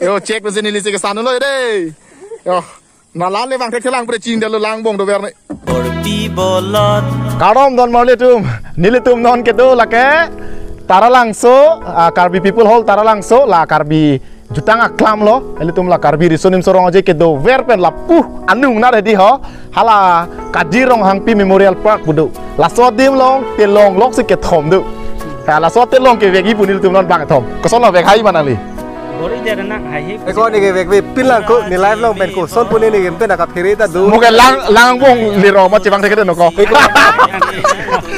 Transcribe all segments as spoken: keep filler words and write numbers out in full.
Yo, check pensi neli si kesan lo dei. Yo, nalan le bang thekthelang pre ching dalo lang bong dover ne. Korpi bolot. Kardom don marli atum, nelitum non kedo lake Taralangso, ah, Karbi People Hall Taralangso, la Karbi jutang aklam lo, ilitum la Karbi Riso Nimso Rong Aje kedover pen lapu anung nar hedi ho, hala Kaji Ronghangpi Memorial Park pu do. Laso adim along telong lok si kethom do. Ha, laso telong kevekji pu nelitum non bangkethom. Koson lo vek hai ma nangli? Bori der nang hai hi. Eko ne kevek ve pin lang ko, ne live along pen koson pu ne ne pen aka phere ta do. Mo ke lang, lang bong liro ma chevang thekthedet no ko. Eko.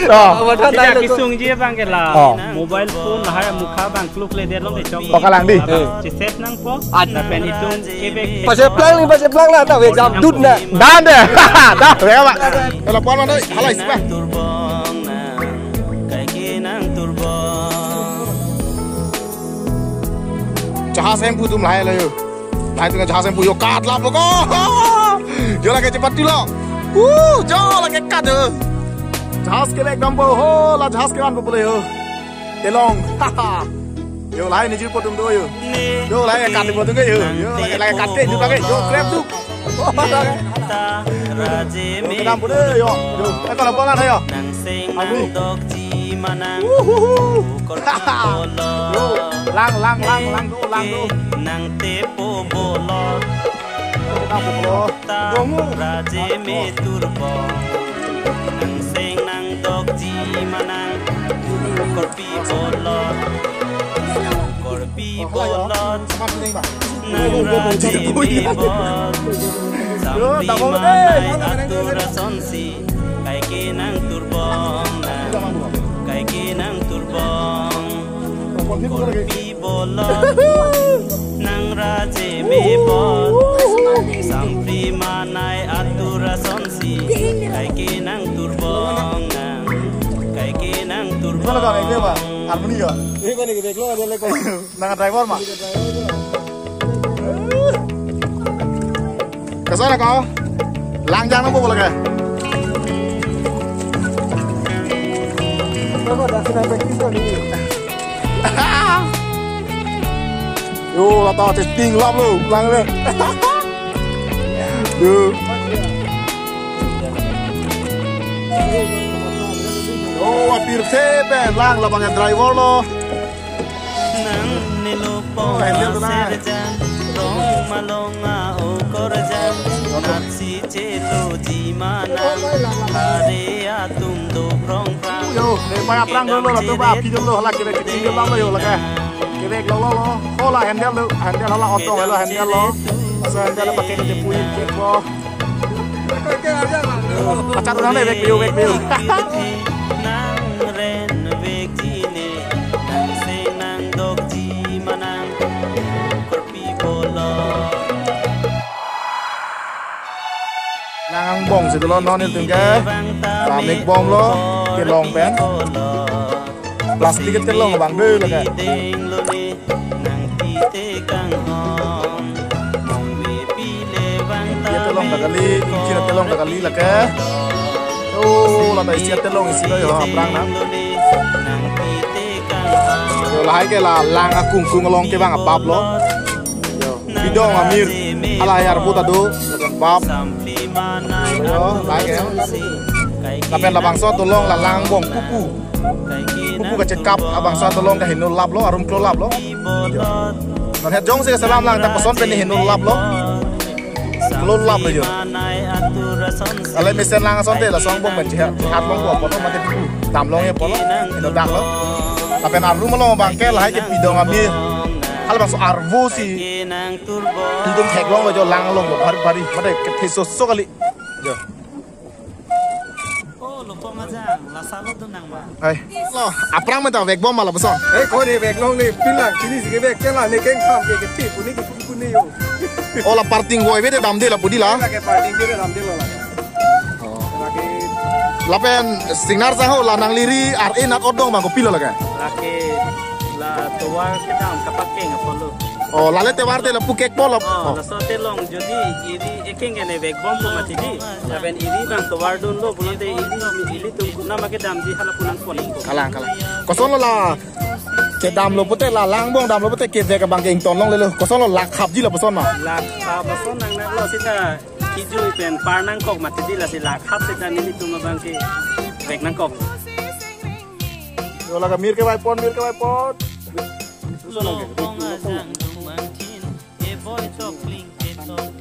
Oh. Awat han Tidak dai lo ko. Kisungji bang ke la. Oh. Mobile phone lahai mukha bang kluk le der long de chok. Pakalang di. Eh. Cheset nangpo. Lapen itum kevek. Pacheplang ni, pacheplang na, ta vek jam dut na. Dan de. Dah, vek apa? Kalau pon mana, halai sih, Bang. Turbong na, kaike nang turbong. Jahas hemphu atum lahai lo yo. Lahai atum jahas hemphu yo kat lapo ko. Yo lake chepat tulo. Uh, yo lake kat yo. Jahas kevek dampo ho, la jahas kevan po pule yo. Telong. Yo lahai ni jirpo atum do yo. Yo lahai kat po atum yo. Yo lahai, lahai kat te ju lake yo grab tu. Yo kedam po de yo. Yo, eh, kalau bola na yo. Nang sing Abi. Nang dok ji manang. Wuhuhu. Yo, lang, lang, lang, lang do, lang do. Nang tepo bolot. Yo kedam po bro. Dongu. Raje me turbong. Nang sing nang dok ji manang. Korpi bolot. Korpi bolot. Nang raje me bor. Sampi manai atur asonsi. Kaike nang turbong nang. Kaike nang turbong. Korpi bolot. Nang raje me bor. Sampi manai atur asonsi. Kaike nang turbong nang. Kaike nang turbong. Mana kau, ini apa? Harmoni ya? Ini kan ini, lo ada lekong. Nang driver ma? Koson na ko? Langjang nangpo lake. Lo ko dah sedang practice ko ni. Yo, lata testing lap lo, lang le. Yo. Oh, apir se pen lang labang driver lo. Nang nelo Oh, handle to na. Pong serjan, rong malong a okorjan, napsi chelo ji manang, hari atum do prong prang. Yo, de paya prang lo lo, to ba, pi lo lo, hala kevek kevek lo lo yo lake. Kevek lo lo lo. Hala handle lo, handle hala auto lo, handle lo. Asa handle pakai ke pui ke po. Pacar orang deh, vek view, vek view. Nang ren vek ji ne, nang seng nang dok ji manang, korpi bolo. Nang angbong si dolo non ilitum ke. Pamik bom lo, kelong pen. Plastik ke telong abang deh lake. Iya telong ta kali, ingchin telong ta kali lake. Oh, lata isi telong isi lo yo, aphrang nang. Yo, lahai ke la lang akung kung along kevang abap lo. Yo, bidong amir, halahai arvo ta do, bap. Yo, lahai ke. Lapen labangso atulong la lang angbong pupu. Pupu kachekap abangso atulong ke heno lap lo, arum klo lap lo. Yo. Non het jongsi selam lang ta koson pen heno lap lo. Klo lap lo yo. Ale mesen lang asonte laso angbong pen chehat, chehat long ko apot lo mate pupu. Dam long ye apot lo. Heno dak lo. Lapen arum along abang ke lahai ke bidong amir. Halabangso arvo si. Ilitum theklong lo jo lang along lo bhari bhari. Mate kethe soso kali. Jo. Oh, lo pom aja, la salo dun nang ma. Hai. Lo, aphrang menta vek bom ma lapuson. Eh, ko ne vek long ne, pin lang, chini si ke vek, ke la ne keng tham ke ke ti, puni ke puni yo. Oh, la parting voi vede damde lapu di la. La ke parting vede damde lo la. Oh. La ke Lapen singnar sang ho la nangli ri ar-e nat odong bang kopilo lake. La ke la tovar kedam kapakeng apot lo. Oh, lale tovar te lapu kek polo. Oh, oh. Laso telong jodi iri ekeng ke ne vek bom pu mati di. Lapen iri bang tovar dun lo pulote iri, iri tum kunama kedam di hala pu nangpon. Kalang, kalang. Koson lo la Kedamlo pute la langbong damlo pute kevek abang ke ingtonlonglelo. Kosonlo, lak hapji lapuson ma? Lak hap ason nangnanglo seta kijui pen par nangkok mati di, lasi lak hap seta nelitum abang kevek nangkok. Yo, lake mir kevaipon, mir kevaipon.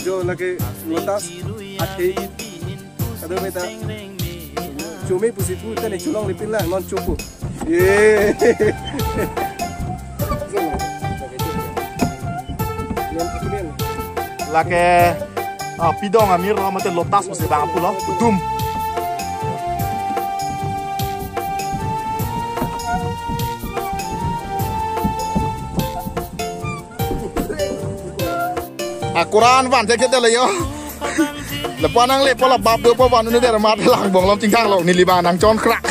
Jo, lake lotus athe. Kadokave ta chome pusi pu ta ne cholongle pinlang, non chopo. Ye. Lake, ah, pidong amir lo mate lotus pusi bang pulo. Dum. Akuran van thekthe lo yo. Lapu nangle po, la bap dopo van, unu der mat langbong lom chingthang lo, neli bang nangchon krak.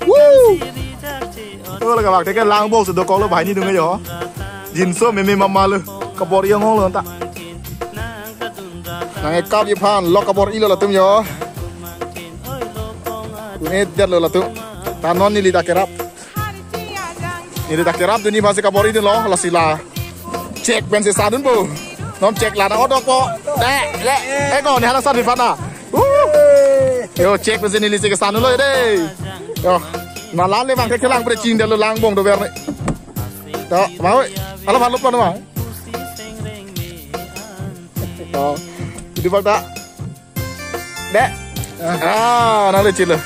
Woo! To lake bak thekthe langbong si dokoklo, banghini dung yo. Jinso meme mama lo. Kabor-i anghong lo ta. Nang-ekap ji aphan lo kabor-ilo latum yo. Kun-edetlo latum. Ta non neli ta kerap. Neli ta kerapdunji aphansi kabor-idunlo, lasi la chek pensi sandunpo. Non chek la nang-odokpo. De, de, eko, ne hala sandun aphan na. Uh. Yo, chek pensi nelisi kesandunlo de. Yo, na la le bang ke kelang pre chingdetlo langbong dover ne. To, mau, ala balu pa ma. To, di bang ta. De. Ah, nang le chilo.